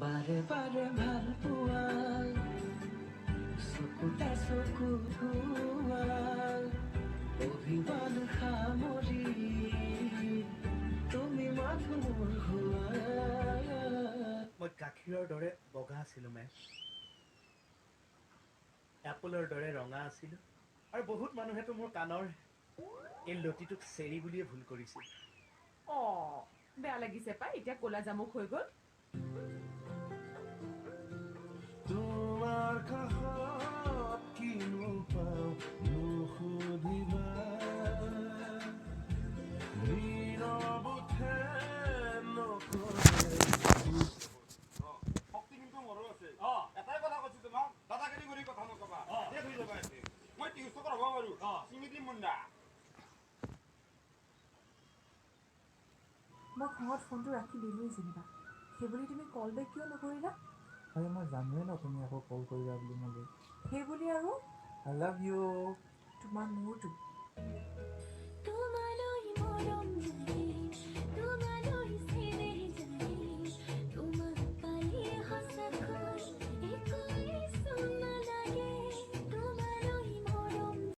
বাৰে বাৰে ভাল পোৱা, চকুতে চকু ধোৱা, অভিমান সামৰি তুমি মাথো মোৰ হোৱা। মই গাখীৰৰ দৰে বগা আছিলোঁ মেম, এপলৰ দৰে ৰঙা আছিলোঁ, আৰু বহুত মানুহেতো মোৰ কাণৰ এই লতিটোক চেৰি বুলিয়ে ভুল কৰিছিল। অ, বেয়া লাগিছে পাই, এতিয়া ক'লা জামুক হৈ গ'ল। তোমাৰ কাষত কিনো পাওঁ নুসুধিবা, নীৰৱতে নকৰে। শক্তি কিন্তু মোৰো আছে। এটাই কথা কৈছো তোমাক, দাদাগিৰি কৰি কথা নকবা, শেষ হৈ যাবা এতে। মই টিউচন হ'ব পাৰো, চিঙি দিম মুণ্ডা। মই খঙত ফোনটো ৰাখি দিলোঁৱেই যেনিবা, সেইবুলি তুমি কল বেক কিয় নকৰিলা? আৰে, মই জানোৱে ন তুমি আকৌ কল কৰিবা বুলি মোলৈ। সেইবুলি আৰু I love you. তোমাৰ মূৰটো।